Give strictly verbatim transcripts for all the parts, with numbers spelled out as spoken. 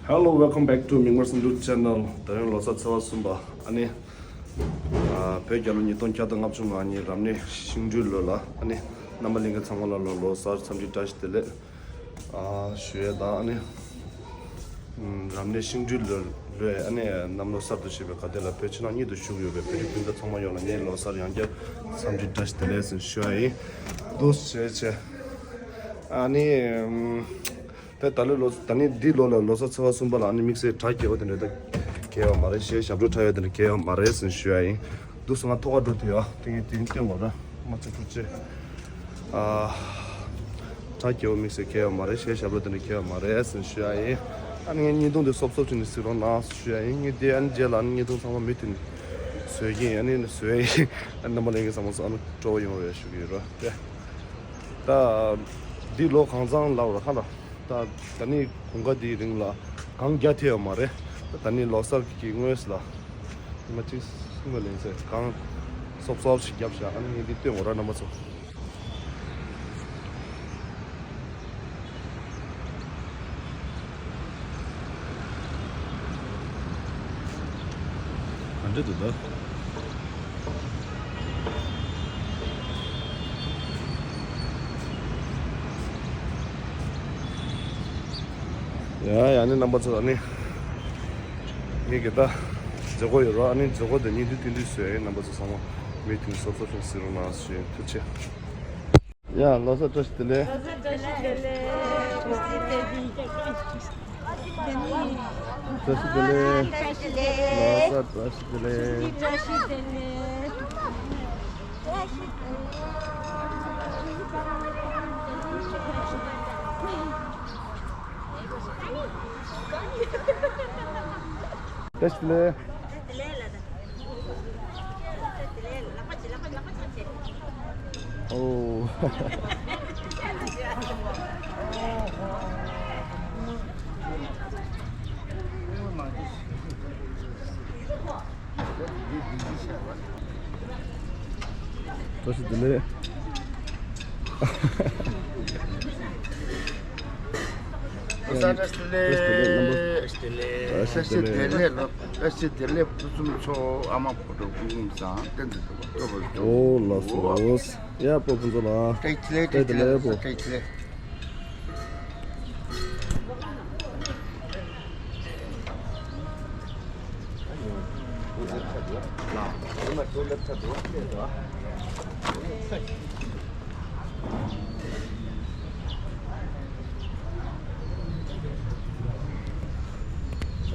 Hello, welcome back to མིག་དམར་སེང་འབྲུག་Channel. ད་རིང་ལོ་གསར་ཚེས་པ་གསུམ་པ། ཨ་ནི། ཨ། བོད་རྒྱལ་ལོ་ཉིས་སྟོང་བརྒྱ་དང་ལྔ་བཅུ་ང་གཉིས་རབ་གནས་ཤིང་སྦྲུལ་ལོ་ལ། ཨ་ནི། རྣམ་པ་ལྷན་རྒྱས་ཚང་མ་ལ་ལོ་ལོ་གསར་འཚམས་འདྲི་བཀྲ་ཤིས་བདེ་ལེགས། ཨ། ཞུ་ཡས་དང་། ཨ་ནི། ཨམ། རབ་གནས་ཤིང་སྦྲུལ་ལོ་ལོའི། ཨ་ནི། གནམ་ལོ་གསར་དུ་བཞད་པའི་ག་དེ་ལ་བོད་ཕྱི་ནང་གཉིས་སུ་བཞུགས་ཡོད་པའི་བོད་རིགས་སྤུན་ཟླ་ཚང་མ་ཡོངས་ལ་ངས་ལོ་གསར་ཡང་བསྐྱར་འཚམས་འདྲི་བཀྲ་ཤིས་བདེ་ལེགས་ཟེར་ཞུ་ཡ་ཡིན། འདུག་སེ་བྱས་བྱས། ཨ་ནི། ཨམ། ད་ད་ལོའི་ལོ། ད་ནི་འདི་ལོ་ལ་ལོ་གསར་ཚེས་པ་གསུམ་པ་ལ། ཨ་ནི་དམིགས་བསལ་གྲ་རྒྱས་པོ་དེ་འདྲ་ད་གས་ཡོད་མ་རེད། གཞས་ཞབས་བྲོ་འཁྲབ་ཡ་དེ་འདྲ་གས་ཡོད་མ་རེད་ཟེར་ཞུ་ཡ་ཡིན། འདུག་སེ་ང་ཐོག་ཁར་འགྲོ་དུས་ཡ་དེ་ངས་དེ་རིང་སྟོན་དགོས་ར། མ་ཚད་ཐུགས་རྗེ་ཆེ། ཨ། གྲ་རྒྱས་པོ་དམིགས་བསལ་གས་ཡོད་མ་རེད། གཞས་ཞབས་བྲོ་དེ་འདྲ་གས་ཡོད་མ་རེད་ཟེར་ཞུ་ཡ་ཡིན། ཨ་ནི་ངའི་བརྙན་ཐུང་དེ་སོབ་སོབ་བྱས་ནས་གཟིགས་རོགས་གནང་ཞུ་ཡ་ཡིན། ངས་དེ། ཨ་ནི་རྗེས་ལ་ཨ་ནི་བརྙན་ཐུང་ཚང་མ་མུ་མཐུད་ནས་བཟོ་གི་ཡིན། ཨ་ནི་བཟོ་ཡ་ཡིན། ཨ་ནི་རྣམ་པ་ལྷན་རྒྱས་ཚང་མ་ཚོ་ཨ་ནི་སྤྲོ་བོ་ཡོང་རེ་ཞུ་གི་ཡོད་ར། ད། འདི་ལོ་གང་ཚང་ལབ་ར་ཧ་ལ། ད། ད་ནི་དགུན་ཁ་འདིའི་རིང་ལ་གངས་རྒྱག་ཐེབས་ཡོད་མ་རེད། ད་ནི་ལོ་གསར་གྱི་དངོས་ལ་ཉི་མ་གཅིག་སྔོན་ལ་ཡིན་ཟེར་གངས་སོབ་སོབ་ཞིག་བརྒྱབ་བཞག་ཨ་ནི་ངས་འདི་སྟོན་དགོས་ར་རྣམ་པ་ཚོ། ག་འདྲ་འདུག་ད། ཡ་ཡ། ནི་རྣམ་པ་ཚོ། ཨ་ནི་ངེད་ཀྱི་ད་མཛད་སྒོ་ཡོད་ར། ཨ་ནི་མཛད་སྒོ་དེ་ཉིན་དུ་ཐུན་དུ་བཟོས། རྣམ་པ་ཚོ་ཚང་མ་མུ་མཐུད་སོབ་སོབ་ཅིག་གཟིགས་རོགས་གནང་ཞུ་ཡིན། ཐུགས་རྗེ་ཆེ། ཡ་ལོ་གསར་བཀྲ་ཤིས་བདེ་ལེགས། བཀྲ་ཤིས་བདེ་ལེགས། བཀྲ་ཤིས་བདེ་ལེགས། ལོ་གསར་བཀྲ་ཤིས་བདེ་ལེགས། བཀྲ་ཤིས་བདེ་ལེགས། བཀྲ་ཤིས་བདེ་ལེགས། ཨོ། བཀྲ་ཤིས་བདེ་ལེགས། བཀྲ་ཤིས་བདེ་ལེགས། བཀྲ་ཤིས་བདེ་ལེགས། བཀྲ་ཤིས་བདེ་ལེགས། བཀྲ་ཤིས་བདེ་ལེགས། ཕུན་སུམ་ཚོགས། ཨ་མ་བུ་ཕྲུག་སྐུ་ཁམས་བཟང་། བསྟན་འཛིན་གྲོགས་པོ་སྐྱོ་བོ་སྐྱོ། ཨོ་ལགས་སོ། ཡ་སྤོ་ཕུན་ཚོགས་ལགས། བཀྲ་ཤིས་བདེ་ལེགས། བཀྲ་ཤིས་བདེ་ལེགས་སྤོ། བཀྲ་ཤིས་བདེ་ལེགས།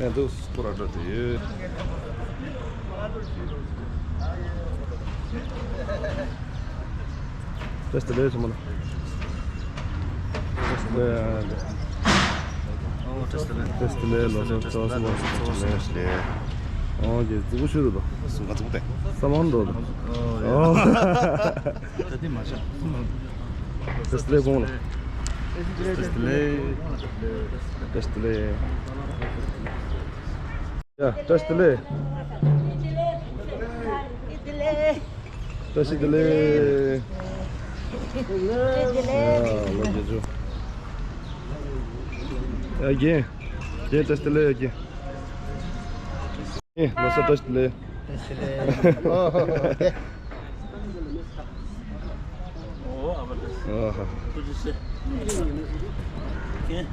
ཨེ་འདུག་སྐོར་ར་འགྲོ་དེ་ཡོད། བཀྲ་ཤིས་བདེ་ལེགས་ཆེན་མོ་ལགས། བཀྲ་ཤིས་བདེ་ལེགས། བཀྲ་ཤིས་བདེ་ལེགས། ལོ་གསར་ཚེས་པ་གསུམ་པ། ཨོ་ཀེ། རྫིག་པོ་ཤོད་རོགས་དང་། གསུམ་ཀ་རྫིག་པོ་སྟེ། ས་མང་འགྲོ་དང་། ཨོ། ད་དེ་མ་བྱ། བཀྲ་ཤིས་བདེ་ལེགས་དགོངས་ལ། བཀྲ་ཤིས་བདེ་ལེགས། བཀྲ་ཤིས་བདེ་ལེགས། ཡ་བཀྲ་ཤིས་བདེ་ལེགས། བཀྲ་ཤིས་བདེ་ལེགས། ཡ་ལོ་རྒྱུས་ཅུ། ཡ་རྒན། རྒན་བཀྲ་ཤིས་བདེ་ལེགས། ཡ་རྒན། ཨེ་ལོ་གསར་བཀྲ་ཤིས་བདེ་ལེགས། བཀྲ་ཤིས་བདེ་ལེགས། ཨོ་ཨ་བ་ཏ། ཨ་ཧ། ཐུགས་རྗེ་ཆེ། ཀེ།